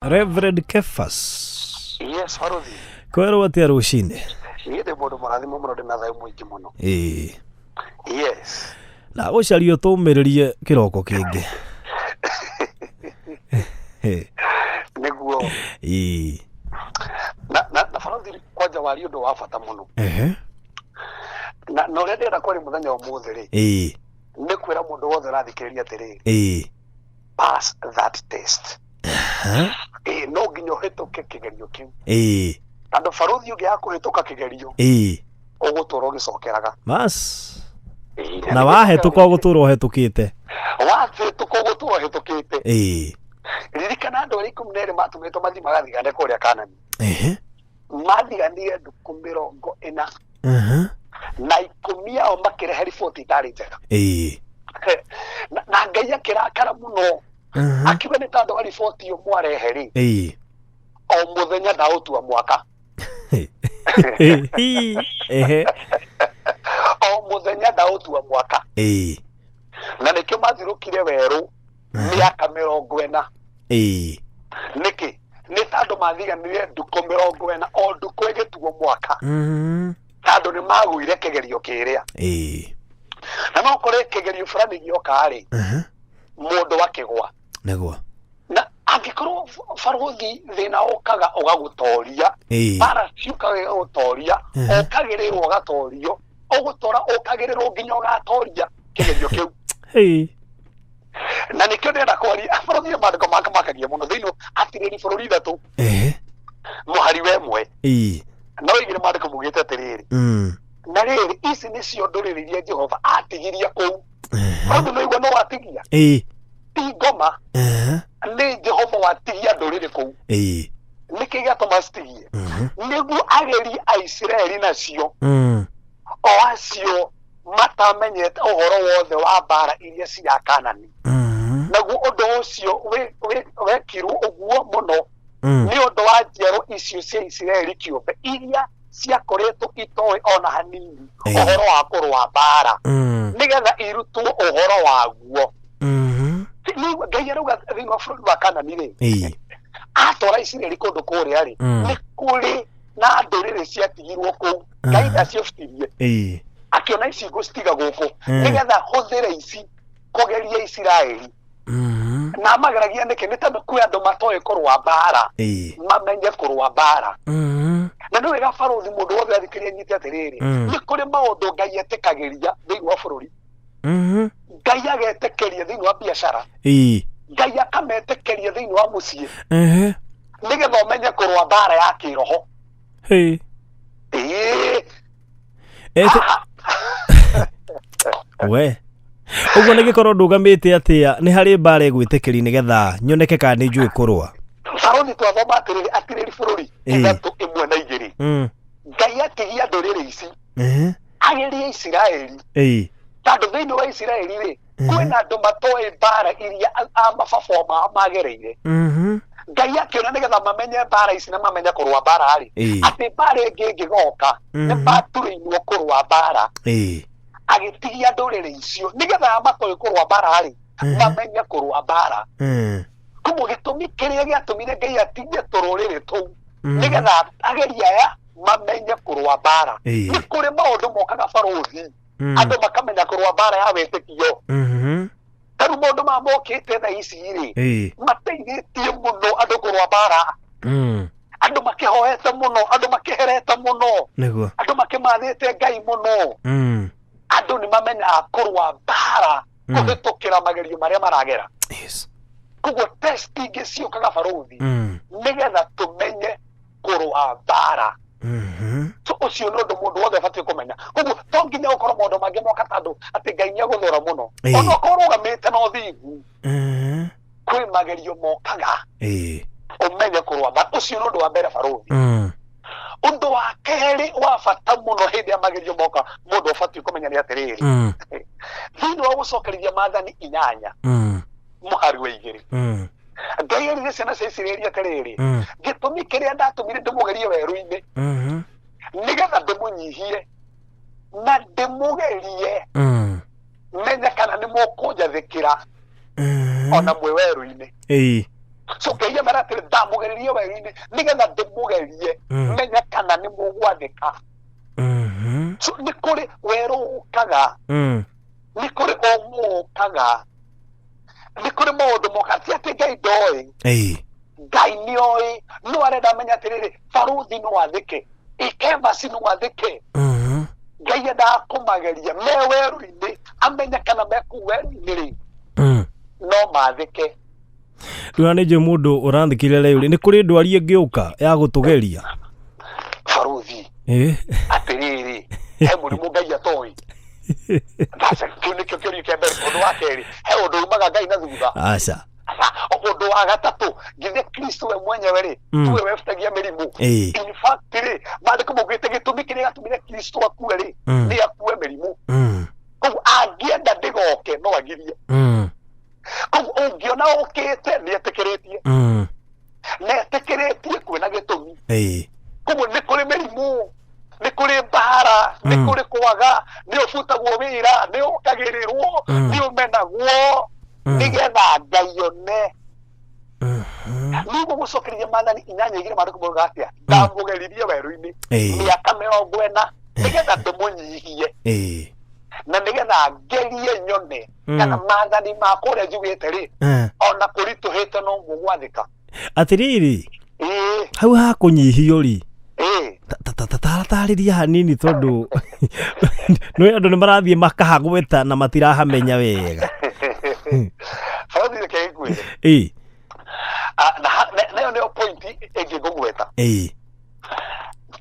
Reverend Kefas. Yes, barothi. Kwerwo atia rucinĩ? Niĩ ndĩ mũndũ mũrathime mũno, ndĩ na thayũ mũingĩ mũno. Ĩĩ. Yes. Na gũcaria ũtũmĩrĩrie kĩroko kĩngĩ. Nĩguo. Ĩĩ. Na barothi, kwanja waria ũndũ wa bata mũno. Ehe. Na ũrĩa ndĩrenda kwaria mũthenya wa ũmũthĩ rĩ, Ĩĩ. nĩ kwĩra mũndũ wothe ũrathikĩrĩria atĩrĩrĩ, Ĩĩ. pass that test. Ha? Ĩĩ, no nginya ũhĩtũke kĩgerio kĩu. Ĩĩ. Tondũ barothi ũngĩaga kũhĩtũka kĩgerio, Ĩĩ. ũgũtũra ũgĩcokeraga. Mas. Ĩĩ, Na wahĩtũka ũgũtũra ũhĩtũkĩte. Wahĩtũka ũgũtũra ũhĩtũkĩte. Ĩĩ. Ririkana andũ arĩa 12 matũmĩtwo mathiĩ magathigane kũrĩa Kanani. Ehe. Mathiganire ndukũ 40. Aha. Na 10 ao makĩrehe riboti itarĩ njega. Ĩĩ. Na Ngai akĩrakara mũno. Aha. Akiuga nĩ tondũ wa riboti ĩyo mwarehe rĩ, Ĩĩ. o mũthenya ndaũtua mwaka. Ehe. O mũthenya ndaũtua mwaka. Ĩĩ. Na nĩkĩo mathirũkire werũ mĩaka 40. Ĩĩ. Nĩkĩ? Nĩ tondũ mathiganire ndukũ 40, o ndukũ ĩgĩtuo mwaka. Tondũ nĩ magũire kĩgerio kĩrĩa. Ĩĩ. Na no kũrĩ kĩgerio fulani gĩoka rĩ, Aha. mũndũ akĩgwa. Nĩguo. Na angĩkorwo barothi thĩna ũkaga ũgagũtoria, Ĩĩ. mbara ciũkaga igagũtoria, Ehe. ũkagĩrĩrwo ũgatorio, ũgũtũra ũkagĩrĩrwo nginya ũgatoria kĩgerio kĩu. Ĩĩ. Na nĩkĩo ndĩrenda kwaria barothi, maandĩko make makagia mũno thĩinĩ atirĩri bũrũri ithatũ Ehe. mũhari wa ĩmwe. Ĩĩ. No igĩrĩ maandĩko mugĩte atĩrĩrĩ, na rĩrĩ, ici nĩcio ndũrĩrĩ iria Jehova atigirie kũu. Ehe. Barothi, no igua no watigia Ĩĩ. ti ngoma, Ehe. nĩ Jehova watigia ndũrĩrĩ kũu. Ĩĩ. Nĩkĩ gĩatũma citigie? Nĩguo agerie Aisiraeli nacio, o acio matamenyete ũhoro wothe wa mbara iria cia Kanani. Naguo ũndũ ũcio wekirwo ũguo mũno nĩ ũndũ wa njiaro icio cia Isiraeli kĩũmbe iria ciakoretwo itoĩ ona hanini ũhoro wa kũrũa mbara, nĩgetha irutwo ũhoro waguo. Nĩ Ngai arauga thĩinĩ wa bũrũri wa Kanani rĩ, Ĩĩ. atwara Isiraeli kũndũ kũrĩa rĩ, nĩ kũrĩ na ndũrĩrĩ ciatigirwo kũu. Ngai ndaciofitirie. Ĩĩ. Akĩona ici ngũcitiga gũkũ nĩgetha hũthĩre ici kũgeria Isiraeli. Na mageragia nĩkĩ? Nĩ tondũ kwĩ andũ matoĩ kũrũa mbara, Ĩĩ. mamenye kũrũa mbara. Na nĩ wega barothi, mũndũ wothe athikĩrĩria nyite atĩrĩrĩ, nĩ kũrĩ maũndũ Ngai etĩkagĩria thĩinĩ wa bũrũri. Ngai agetĩkĩria thĩinĩ wa biacara. Ĩĩ. Ngai akametĩkĩria thĩinĩ wa mũciĩ, Ehe. nĩgetha ũmenye kũrũa mbara ya kĩroho. Ĩĩ. Ĩĩ. Ete we ũguo nĩ gĩkorwo ndũgamĩte atĩa nĩ harĩ mbara ĩgwĩtĩkĩri nĩgetha nyoneke kana nĩ njũĩ kũrũa. Barothi, twathoma atĩrĩrĩ, atirĩri bũrũri Ĩĩ. 3 1 na 2, Ngai atigia ndũrĩrĩ ici Ehe. agerie Isiraeli, Ĩĩ. tondũ thĩinĩ wa Isiraeli rĩ, kwĩna andũ matoĩ mbara iria a mababa mao magereire. Ngai akĩona nĩgetha mamenye mbara ici na mamenye kũrũa mbara rĩ, Ĩĩ. atĩ mbara ĩngĩ ĩngĩgoka nĩ maturĩinwo kũrũa mbara. Agĩtigia ndũrĩrĩ icio nĩgetha aya matoĩ kũrũa mbara rĩ, mamenye kũrũa mbara. Koguo gĩtũmi kĩrĩa gĩatũmire Ngai atigie tũrũrĩrĩ tũu, nĩgetha agerie aya mamenye kũrũa mbara. Ĩĩ. Nĩ kũrĩ maũndũ mokaga barothi, andũ makamenya kũrũa mbara ya wĩtĩkio. Tarĩu maũndũ maya mokĩte thaa ici rĩ, Ĩĩ. mateithĩtie mũno andũ kũrũa mbara. Andũ makĩhoete mũno, andũ makĩherete mũno, Nĩguo. andũ makĩmathĩte Ngai mũno. Andũ nĩ mamenyaga kũrũa mbara kũhĩtũkĩra magerio marĩa maragera. Yes. Koguo test ingĩ ciũkaga barothi nĩgetha tũmenye kũrũa mbara. So ũcio nĩ ũndũ mũndũ wothe abatiĩ kũmenya. Koguo to nginya ũkorwo maũndũ mangĩ moka tondũ atĩ Ngai nĩ agũthũra mũno. Ĩĩ. Ona okorwo ũrũgamĩte na ũthingu, kwĩ magerio mokaga Ĩĩ. ũmenye kũrũa mbara. Ũcio nĩ ũndũ wa mbere barothi. Ũndũ wa kerĩ wa bata mũno hĩndĩ ya magerio moka mũndũ ũbatiĩ kũmenya nĩ atĩrĩrĩ, thĩinĩ wa gũcokerithia maathani 8 mũhari wa 2, Ngai erire ciana cia Isiraeli atĩrĩrĩ, gĩtũmi kĩrĩa ndatũmire ndĩmũgerie werũ-inĩ nĩgetha ndĩmũnyihie na ndĩmũgerie, menye kana nĩ mũkũnjathĩkĩra ona mwĩ werũ-inĩ. Ĩĩ. So Ngai amera atĩrĩ, ndamũgeririe werũ-inĩ nĩgetha ndĩmũgerie, menye kana nĩ mũgwathĩka. So nĩ kũrĩ werũ ũkaga, nĩ kũrĩ ũmũ ũkaga, nĩ kũrĩ maũndũ moka. Ti atĩ Ngai ndoĩ. Ngai nĩ oĩ, no arenda amenye atĩrĩrĩ, barũthi no athĩke, embassy no athĩke. Ngai endaga kũmageria me werũ-inĩ, amenye kana me kũu werũ-inĩ rĩ, no mathĩke. Rĩu nĩ njũĩ mũndũ ũrathikĩrĩria rĩu rĩ, nĩ kũrĩ ndwari ĩngĩũka ya gũtũgeria? Barũthi, atĩrĩrĩ, he mũrimũ Ngai atoĩ? Kĩu nĩkĩo kĩũria kĩa mbere. Ũndũ wa kerĩ, he ũndũ umaga Ngai na thutha? Aca. Ũndũ wa gatatũ, githĩ Kristo we mwenyewe rĩ, tuwe webutagia mĩrimũ? In fact rĩ, maandĩko maugĩte gĩtũmi kĩrĩa gĩatũmire Kristo akue rĩ, nĩ akue mĩrimũ. Koguo angĩenda ndĩgoke, no agirie. Koguo ũngĩona ũkĩte, nĩ etĩkĩrĩtie, na etĩkĩrĩtie kwĩna gĩtũmi. Koguo nĩ kũrĩ mĩrimũ, nĩ kũrĩ mbara, nĩ kũrĩ kwaga, nĩ ũbutagwo wĩra, nĩ ũkagĩrĩrwo, nĩ ũmenagwo, nĩgetha Ngai one. Nĩguo gũcokereria Maathani 8:2, maandĩko maugaga atĩa? Ndamũgeririe werũ-inĩ mĩaka 40 nĩgetha ndĩmũnyihie, na nĩgetha ngerie nyone kana maathani makwa ũrĩa njugĩte rĩ, ona kũritũhĩte no mũgwathĩka. Atĩrĩrĩ, hau ha kũnyihio rĩ, tarĩria hanini, tondũ nĩ andũ nĩ marathiĩ makahagweta na matirahamenya wega. Barũthi, reke ngwĩre. Na nayo nĩyo point ĩngĩ ngũgweta.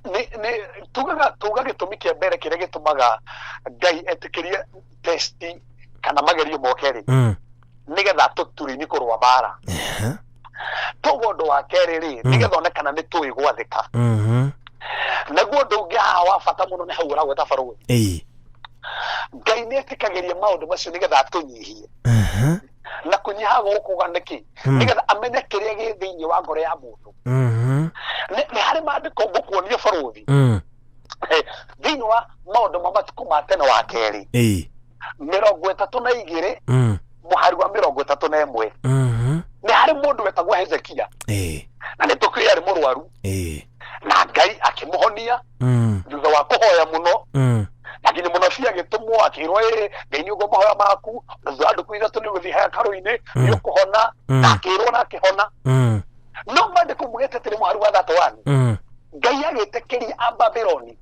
Nĩ tuga gĩtũmi kĩa mbere kĩrĩa gĩtũmaga Ngai etĩkĩrie test kana magerio moke rĩ, nĩgetha tũturaini kũrũa mbara. Toguo ũndũ wa kerĩ rĩ, nĩgetha one kana nĩ tũĩ gwathĩka. Naguo ũndũ ũngĩ haha wa bata mũno nĩ hau ũragweta, barũthi. Ngai nĩ etĩkagĩria maũndũ macio nĩgetha atũnyihie. Na kũnyiha gũkũ ga nĩkĩ? Nĩgetha amenye kĩrĩa gĩ thĩinĩ wa ngoro ya mũndũ. Nĩ harĩ maandĩko ngũkuonia, barũthi. Thĩinĩ wa Maũndũ ma Matukũ ma Tene wa Kerĩ 32, mũhari wa 31, nĩ harĩ mũndũ wetagwo Hezekia, na nĩ tũkĩũĩ arĩ mũrwaru, na Ngai akĩmũhonia thutha wa kũhoya mũno, na nginya mũnabii agĩtũmwo akĩrwo, ĩ Ngai nĩ ũguo mahoya maku, na thutha wa ndukũ 3 nĩ ũgũthiĩ hekarũ-inĩ, nĩ ũkũhona. Na akĩrwo na akĩhona. No maandĩko mugĩte atĩrĩ, mũhari wa 31, Ngai agĩtĩkĩria Ababironi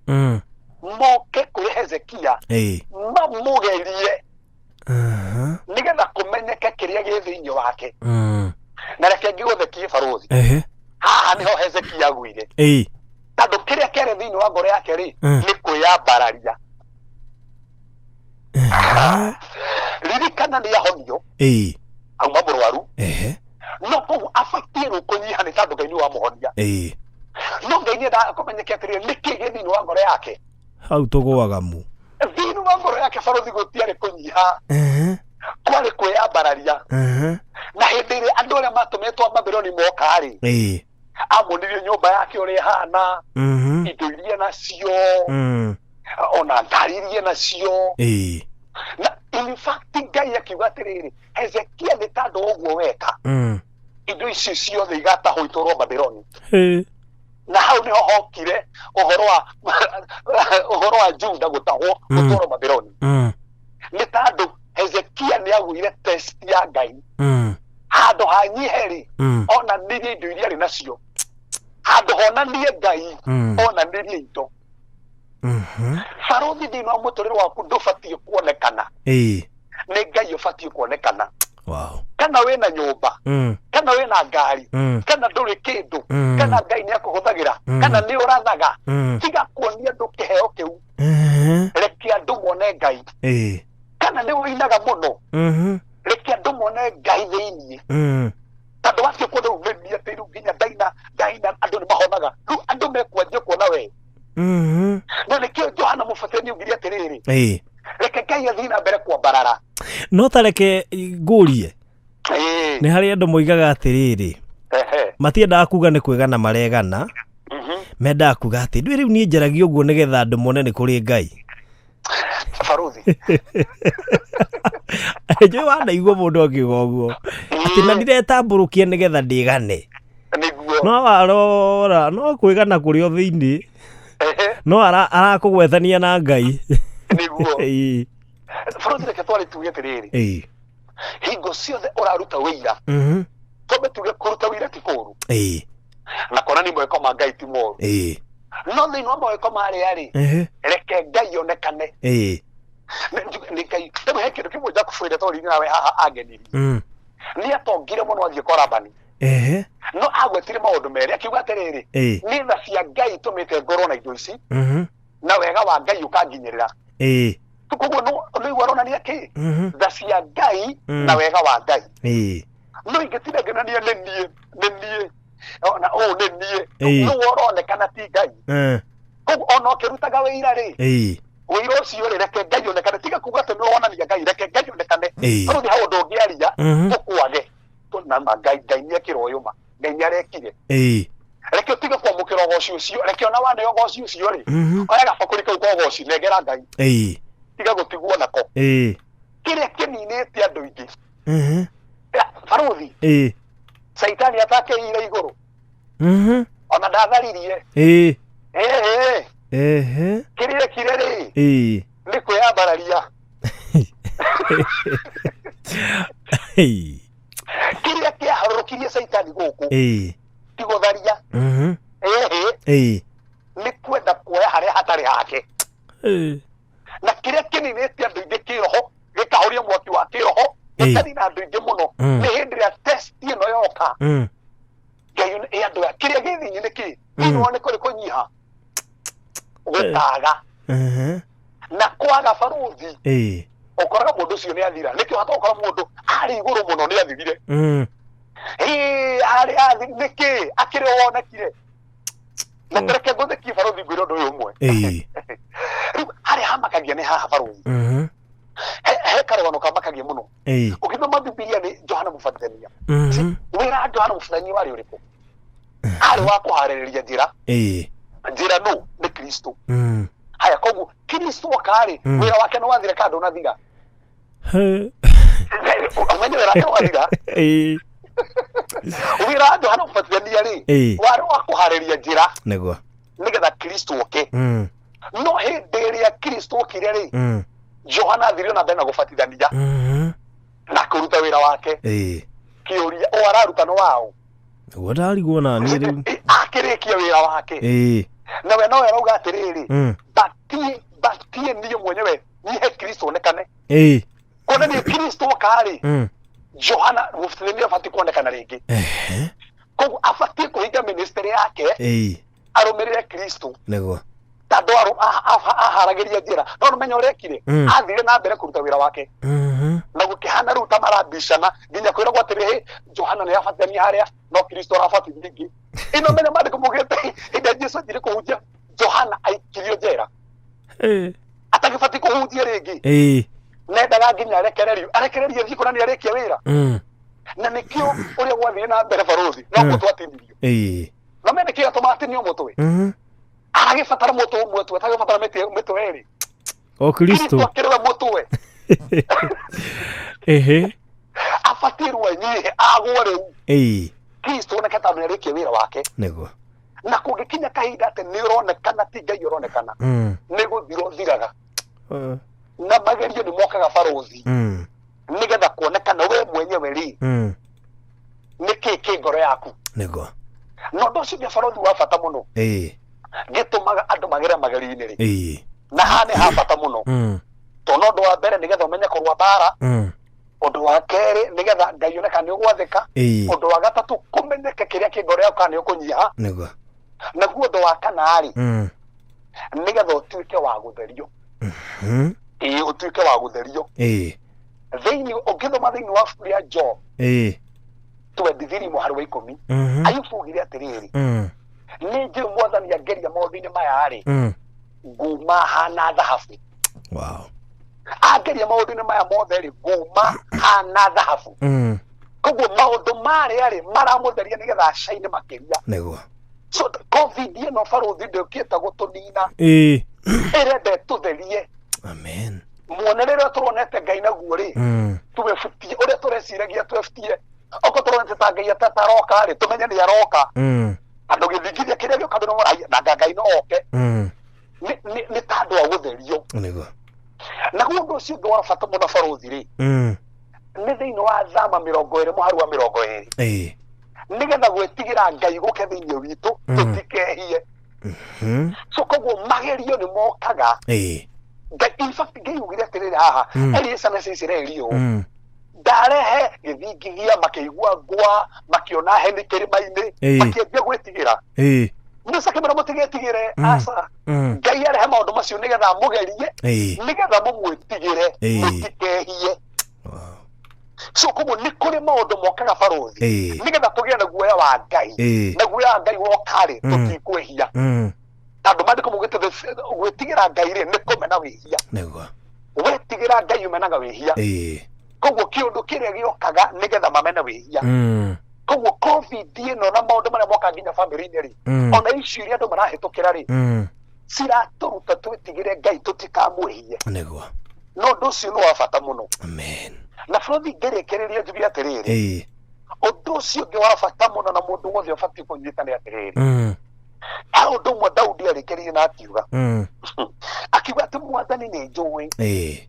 moke kũrĩ Hezekia, mamũgerie, nĩgetha kũmenyeke kĩrĩa gĩ thĩinĩ wake. Na reke ngĩgũthekie, barũthi. Haha nĩho Hezekia agwire, tondũ kĩrĩa kĩarĩ thĩinĩ wa ngoro yake rĩ, nĩ kwĩyambararia. Ririkana nĩ ahonio, auma mũrwaru, no koguo abatiĩ rĩu kũnyiha, nĩ tondũ Ngai nĩ wamũhonia. No Ngai nĩ endaga kũmenyeke atĩrĩrĩ, nĩ kĩĩ gĩ thĩinĩ wa ngoro yake. Hau tũgũaga mu. Thĩinĩ wa ngoro yake, barũthi, gũtiarĩ kũnyiha, kwarĩ kwĩyambararia. Na hĩndĩ ĩrĩa andũ arĩa matũmĩtwo a Babuloni moka-rĩ, amonirie nyũmba yake ũrĩa ĩhana, indo iria nacio, ona ngari iria nacio. Na in fact Ngai akiuga atĩrĩrĩ, Hezekia, nĩ tondũ ũguo weka, indo ici ciothe igatahwo itwarwo Babuloni. Na hau niho hokire ũhoro wa Juda gũtahwo, gũtwarwo Babuloni, nĩ tondũ Hezekia nĩ agũire test ya Ngai. Handũ hanyihe rĩ, onanirie indo iria arĩ nacio. Handũ honanie Ngai, onanirie indo. Barũthi, thĩinĩ wa mũtũrĩre waku ndũbatiĩ kuonekana, nĩ Ngai ũbatiĩ kuonekana. Kana wĩna nyũmba, kana wĩna ngari, kana ndũrĩ kĩndũ, kana Ngai nĩ akũhũthagĩra, kana nĩ ũrathaga, tiga kuonia andũ kĩheo kĩu. Reke andũ mone Ngai. Kana nĩ ũinaga mũno, reke andũ mone Ngai thĩiniĩ. Tondũ wacio kuona rĩu nĩ atĩ rĩu nginya ndaina ndaina andũ nĩ mahonaga, rĩu andũ mekwanjia kuona we. Na nĩkĩo Johana Mũbatithania nĩ augire atĩrĩrĩ, reke Ngai athiĩ na mbere kwambarara. No tareke ngũrie. Nĩ harĩ andũ moigaga atĩrĩrĩ, matiendaga kuga nĩ kwĩgana maregana, mendaga kuga atĩ ndwĩ rĩu niĩ njaragia ũguo nĩgetha andũ mone nĩ kũrĩ Ngai. Baruthi. Njũĩ wanaigua mũndũ akiuga ũguo atĩ na ndiretambũrũkia nĩgetha ndĩgane. Nĩguo. No warora no kwĩgana kũrĩ o thĩinĩ. No arakũgwetania na Ngai. Nĩguo. Baruthi, reke twari tuge atĩrĩrĩ, hingo ciothe ũraruta wĩira, twambe tuge kũruta wĩira ti kũũru, na kuonania mawĩko ma Ngai ti moru, no thĩinĩ wa mawĩko marĩa rĩ, reke Ngai onekane. Nĩ Ngai. Rĩu he kĩndũ kĩmwe Jakubu ĩrĩa twarĩ nawe haha angenirie. Nĩ atongire mũno athiĩ kwa Labani, no agwetire maũndũ merĩ, akiuga atĩrĩrĩ, nĩ tha cia Ngai itũmĩte ngorwo na indo ici, na wega wa Ngai ũkanginyĩrĩra. Koguo nĩ aronania kĩ? Tha cia Ngai na wega wa Ngai. No ingĩtinda ngĩonania nĩ niĩ, nĩ niĩ, ona ũũ nĩ niĩ, nĩwe ũronekana ti Ngai. Koguo ona ũkĩrutaga wĩira rĩ, wĩira ũcio rĩ, reke Ngai onekane. Tiga kuga atĩ nĩ wonania Ngai, reke Ngai onekane. Tondũ hau ũndũ ũngĩaria tũkwage na ma Ngai, Ngai nĩ ekĩra ũyũ ma, Ngai nĩ arekire. Reke ũtige kwamũkĩra ũgoci ũcio, reke ona waneo ũgoci ũcio rĩ, oya gabakũri kau ka ũgoci, nengera Ngai. Tiga gũtigwo nako. Kĩrĩa kĩninĩte andũ aingĩ. Baruthi. Caitani atakĩire igũrũ. Ona ndatharirie. Kĩrĩa ekire rĩ, nĩ kwĩyambararia. Kĩrĩa kĩaharũrũkirie Caitani gũkũ, ti gũtharia. Nĩ kwenda kuoya harĩa hatarĩ hake. Na kĩrĩa kĩninĩte andũ aingĩ kĩroho, gĩkahoria mwaki wa kĩroho, gĩkanina andũ aingĩ mũno. Nĩ hĩndĩ ĩrĩa test ĩno yoka, Ngai ĩ andũ aya, kĩrĩa gĩ thĩinĩ nĩ kĩ? Thĩinĩ wao nĩ kũrĩ kũnyiha, gũtaga, na kwaga baruthi. Ũkoraga mũndũ ũcio nĩ athira. Nĩkĩo hata ũkora mũndũ arĩ igũrũ mũno nĩ athirire. Arĩ athi nĩkĩ akĩrĩ wonekire. Na reke ngũthekie baruthi ngwĩre ũndũ ũyũ ũmwe. Rĩu harĩa hamakagia nĩ haha baruthi. He karũgano kamakagia mũno. Ũgĩthoma Bibilia nĩ Johana Mũbatithania. Wĩra wa Johana Mũbatithania warĩ ũrĩkũ? Arĩ wa kũharĩrĩria njĩra. Njĩra nũ? Nĩ Kristo. Haya, koguo Kristo oka-rĩ, wĩra wake nĩ wathira kana ndũnathira? Ũmenye wĩra wake nĩ wathira? Wĩra wa Johana Mũbatithania rĩ, warĩ wa kũharĩria njĩra nĩguo nĩgetha Kristo oke. No hĩndĩ ĩrĩa Kristo okire rĩ, Johana athire na mbere na gũbatithania na kũruta wĩra wake. Kĩũria, o araruta nĩ wao? Nĩguo ndarigwo na niĩ rĩu. Akĩrĩkia wĩra wake. Na we nowe arauga atĩrĩrĩ, batie niĩ mwenyewe nihe Kristo onekane. Kuonania Kristo oka-rĩ, Johana Mũbatithania abatiĩ kuonekana rĩngĩ. Koguo abatiĩ kũhinga ministry yake, arũmĩrĩre Kristo. Nĩguo. Tondũ aharagĩria njĩra. No nĩmenya ũrĩa ekire? Athire na mbere kũruta wĩra wake. Na gũkĩhana rĩu ta marambicana nginya kwĩragwo atĩrĩ, Johana nĩ abatithania harĩa, no Kristo arabatithia ingĩ. Ĩno menya maandĩko maugĩte hĩndĩ ĩrĩa Jesu anjire kũhunjia, Johana aikirio njera. Atagĩbatiĩ kũhunjia rĩngĩ. Nendaga nginya arekererio. Arekererio athiĩ kuonania arĩkia wĩra. Na nĩkĩo ũrĩa gwathire na mbere baruthi, no mũtwe atinirio. Na mene kĩo atũma atinio mũtwe. Aragĩbatara mũtwe ũmwe tu, atagĩbatara mĩtwe ĩrĩ. O Kristo. Kristo akĩrĩ we mũtwe. Abatiĩ rĩu anyihe, agwo rĩu. Kristo oneke ta nĩarĩkia wĩra wake. Nĩguo. Na kũngĩkinya kahinda atĩ nĩ ũronekana ti Ngai ũronekana, nĩ gũthira ũthiraga. Na magerio nĩ mokaga baruthi. Nĩgetha kuonekana we mwenyewe rĩ, nĩkĩ kĩ ngoro yaku. Nĩguo. Na ũndũ ũcio nĩ baruthi wa bata mũno. Gĩtũmaga andũ magere magerio-inĩ rĩ. Na haha nĩ ha bata mũno. Tondũ ũndũ wa mbere nĩgetha ũmenye kũrũa mbara. Ũndũ wa kerĩ nĩgetha Ngai one kana nĩ ũgwathĩka. Ũndũ wa gatatũ kũmenyeke kĩrĩa kĩ ngoro yaku kana nĩ ũkũnyiha. Nĩguo. Naguo ũndũ wa kana rĩ, nĩgetha ũtuĩke wa gũtherio. Ũtuĩke wa gũtherio. Thĩinĩ ũngĩthoma thĩinĩ wa ibuku rĩa Job 23 mũhari wa 10, Ayubu augire atĩrĩrĩ, nĩ njũĩ Mwathani angeria maũndũ-inĩ maya rĩ, nguma hana thahabu. Wow. Angeria maũndũ-inĩ maya mothe rĩ, nguma hana thahabu. Koguo maũndũ marĩa rĩ maramũtheria nĩgetha acaine makĩria. Nĩguo. So COVID ĩno baruthi ndĩũkĩte gũtũnina. Ĩrenda ĩtũtherie. Amen. Muonere ũrĩa tũronete Ngai naguo rĩ, twĩbutie ũrĩa tũreciragia, twĩbutie okorwo tũronete ta Ngai ataroka rĩ, tũmenye nĩ aroka. Andũ gĩthingithia kĩrĩa gĩũka andũ nĩ na Ngai no oke. Nĩ ta andũ a gũtherio. Nĩguo. Naguo ũndũ ũcio ũngĩ wa bata mũno barũthi rĩ, nĩ thĩinĩ wa Thama 20 mũhari wa 20. Nĩgetha gwĩtigĩra Ngai gũke thĩinĩ witũ, tũtikehie. So koguo magerio nĩ mokaga. Ngai, in fact, Ngai ugire atĩrĩrĩ haha, erire ciana cia Isiraeli ũũ, ndarehe gĩthingithia, makĩigua ngwa, makĩona heni kĩrĩma-inĩ, makĩambia gwĩtigĩra. Musa akĩmera mũtigetigĩre, aca. Ngai arehe maũndũ macio nĩgetha amũgerie, nĩgetha mũmwĩtigĩre, mũtikehie. Wow. So koguo nĩ kũrĩ maũndũ mokaga barũthi, nĩgetha tũgĩe na guoya wa Ngai. Na guoya wa Ngai woka rĩ, tũtikwĩhia. Tondũ maandĩko maugĩte gwĩtigĩra Ngai rĩ, nĩ kũmena wĩhia. Nĩguo. Wetigĩra Ngai ũmenaga wĩhia. Koguo kĩũndũ kĩrĩa gĩũkaga nĩgetha mamene wĩhia. Koguo COVID ĩno na maũndũ marĩa mokaga nginya bamĩrĩ-inĩ rĩ, ona icio iria andũ marahĩtũkĩra rĩ, ciratũruta twĩtigĩre Ngai tũtikamwĩhie. Nĩguo. No ũndũ ũcio nĩ wa bata mũno. Amen. Na bũrũri ngĩrĩkĩrĩria njuge atĩrĩrĩ, ũndũ ũcio ũngĩ wa bata mũno na mũndũ wothe ũbatiĩ kũnyita nĩ atĩrĩrĩ, he ũndũ ũmwe Daudi arĩkĩrĩirie na akiuga, akiuga atĩ Mwathani nĩ njũĩ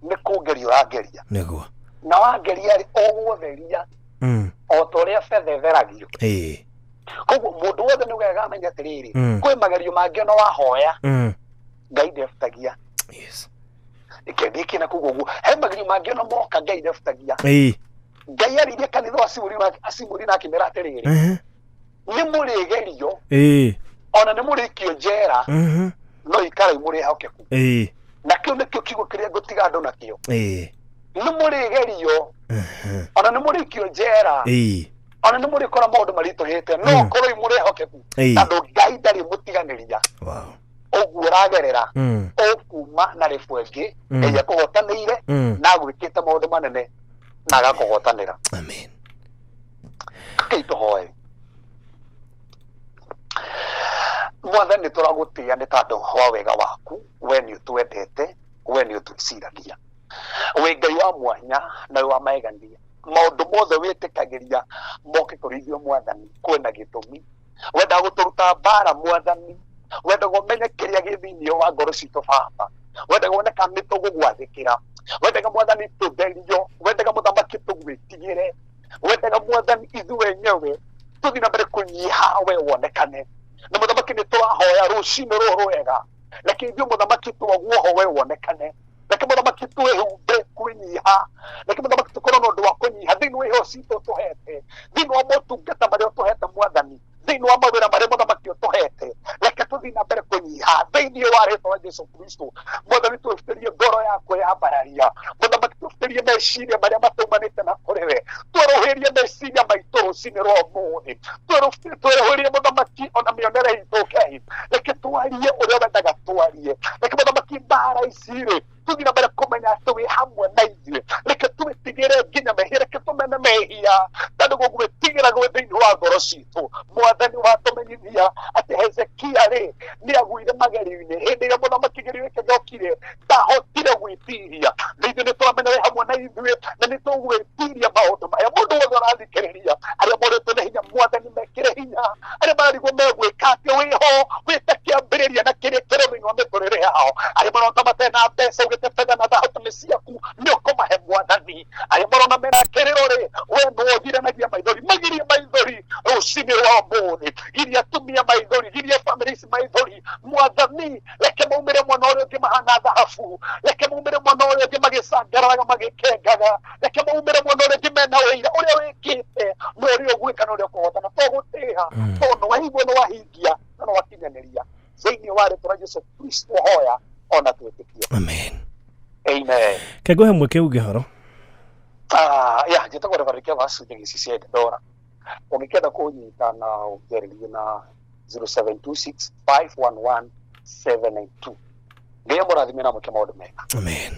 nĩ kũngeria ũrangeria. Nĩguo. Na wangeria rĩ, ũgũtheria o ta ũrĩa betha ĩtheragio. Koguo mũndũ wothe nĩ wega amenye atĩrĩrĩ, kwĩ magerio mangĩ ona wahoya, Ngai ndebutagia. Yes. Ĩkĩndĩ na koguo ũguo he magerio mangĩ ona moka Ngai ndebutagia. Ngai arĩirie kanitha wa Asimuri na akĩmera atĩrĩrĩ, nĩ mũrĩgerio, ona nĩ mũrĩikio njera, no ikarai mũrĩ ehokeku. Na kĩu nĩkĩo kiugo kĩrĩa ngũtiga andũ nakĩo. Nĩ mũrĩgerio, ona nĩ mũrĩikio njera, ona nĩ mũrĩkora maũndũ maritũhĩte, no korwo mũrĩ ehokeku, tondũ Ngai ndarĩ mũtiganĩria. Wow. Ũguo ũragerera, ũkuma na rĩbu ĩngĩ, Ngai akũhotanĩire, na agwĩkĩte maũndũ manene na agakũhotanĩra. Amen. Rekei tũhoe. Mwathani, tũragũtĩĩa nĩ tondũ wa wega waku, we nĩ ũtwendete, we nĩ ũtwĩciragia. Wĩ Ngai wa mwanya na wĩ wa magegania. Maũndũ mothe wĩtĩkagĩria moke kũrĩ ithuĩ Mwathani, kwĩna gĩtũmi. Wendaga gũtũruta mbara Mwathani, wendaga ũmenye kĩrĩa gĩ thĩinĩ wa ngoro citũ Baba, wendaga wone kana nĩ tũgũgwathĩkĩra, wendaga Mwathani tũtherio, wendaga Mũthamaki tũgwĩtigĩre, wendaga Mwathani ithuĩ enyewe tũthiĩ na mbere kũnyiha we wonekane. Na Mũthamaki nĩ tũrahoya rũcinĩ rũrũ rwega, reke ithuĩ Mũthamaki twaguoho we wonekane, reke Mũthamaki twĩhumbe kwĩnyiha, reke Mũthamaki tũkorwo na ũndũ wa kũnyiha thĩinĩ wa iheo citũ ũtũhete, thĩinĩ wa motungata marĩa ũtũhete Mwathani, thĩinĩ wa mawĩra marĩa Mũthamaki ũtũhete, reke tũthiĩ na mbere kũnyiha thĩinĩ wa rĩtwa rĩa Jesu Kristo. Mwathani twĩbutĩrie ngoro yakwa ya mbararia, Mũthamaki twĩbutĩrie meciria marĩa mataumanĩte na kũrĩ we, twerũhĩrie meciria maitũ rũcinĩ rwa ũmũthĩ, twerũhĩrie Mũthamaki ona mĩonere itũ Ngai, reke twarie ũrĩa wendaga twarie, reke Mũthamaki mbara ici rĩ tũthiĩ na mbere kũmenya atĩ wĩ hamwe na ithuĩ, reke twĩtigĩre nginya mehia, reke tũmene mehia tondũ gũgwĩtigĩra gwĩ thĩinĩ wa ngoro citũ. Mwathani watũmenyithia atĩ Hezekia rĩ nĩ agũire magerio-inĩ hĩndĩ ĩrĩa mũthamaki kĩgerio gĩake gĩokire, ndahotire gwĩtiria. Na ithuĩ nĩ tũramenya wĩ hamwe na ithuĩ na nĩ tũgwĩtiria maũndũ maya. Mũndũ wothe ũrathikĩrĩria, arĩa morĩtwo nĩ hinya, Mwathani mekĩre hinya, arĩa mararigwo megwĩka atĩa, wĩho wĩta kĩambĩrĩria na kĩrĩkĩrĩro thĩinĩ wa mĩtũrĩre yao, arĩa marona matarĩ na mbeca, ugĩte betha na thahabu nĩ ciaku, nĩ ũkũmahe Mwathani. Arĩa marona mena kĩrĩro rĩ, we nĩwe ũgiranagia maithori, magirie maithori rũcinĩ rwa ũmũthĩ, giria atumia maithori, giria bamĩrĩ ici maithori. Mwathani reke maumĩre mwena ũrĩa ũngĩ mahana thahabu, reke maumĩre mwena ũrĩa ũngĩ magĩcangararaga magĩkengaga, reke maumĩre mwena ũrĩa ũngĩ mena ũira ũrĩa wĩkĩte na ũrĩa ũgwĩka na ũrĩa ũkũhotana. Tũgũtĩĩa tondũ nĩ waigua, nĩ wahingia na nĩ wakinyanĩria. Thĩinĩ wa rĩtwa rĩa Jesu Kristo hoya ona twĩtĩkie. Amen. Amen. Ke ngũhe mweke uge horo. Ya njĩtagwo Reverend Kevas Njagĩci Ndora. Ũngĩkĩenda kũnyita na ũnjarĩrie na 0726 511 792. Ngai amũrathime na amwĩke maũndũ mega. Amen.